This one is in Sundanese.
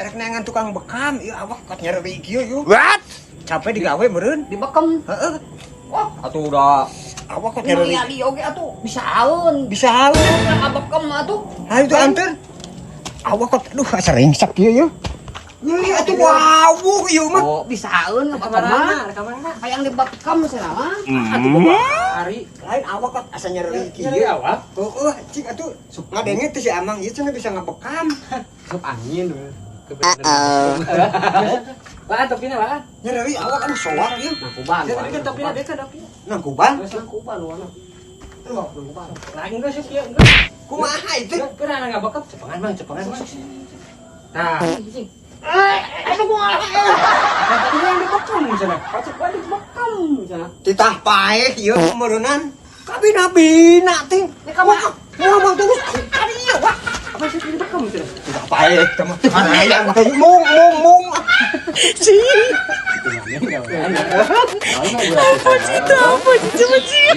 Erek neangan tukang bekam, ieu awak kot nyeri kieu yeuh. What? Capek digawe meureun. Dibekem. Heeh. Wah, atuh udah. Awak kok nyeri. Nyeri oge atuh bisaeun. Bisa halu. Ngabekem atuh. Hayu tuh anter. Awak kok aduh asa ringsek kieu yeuh. Nyeri atuh wawuh ieu mah. Oh, bisaeun ngabekem mah. Kamarana? Hayang dibekem cenah mah. Atuh boga hari. Lain awak kok asa nyeri kieu. Nyeri awak. Heeh, cik atuh ngadenge teh si Amang ieu cenah bisa ngabekam. Sup angin. Lah, topina lah. Nyeri awak aduh soak ieu. Nangkuban. Saya tadi kan topina dia kan topina. Nangkuban. Nangkuban wana. Nangkuban. Lain enggak sih kieu enggak. Kumaha itu? Kena ngabekam cepengan Mang, cepengan Mang. Nah, Eh, aduh gua. Nah, tadi yang dibekam cenah. Kacau gua dibekem cenah. Titah paeh ieu meureunnan. Kabina-bina ting. Ini kamu Ngomong terus. Kali ieu wah. Apa sih dibekam cenah? Titah paeh teh mah. Hayang teh mung mung mung. Apa sih itu? Apa sih? Coba sih.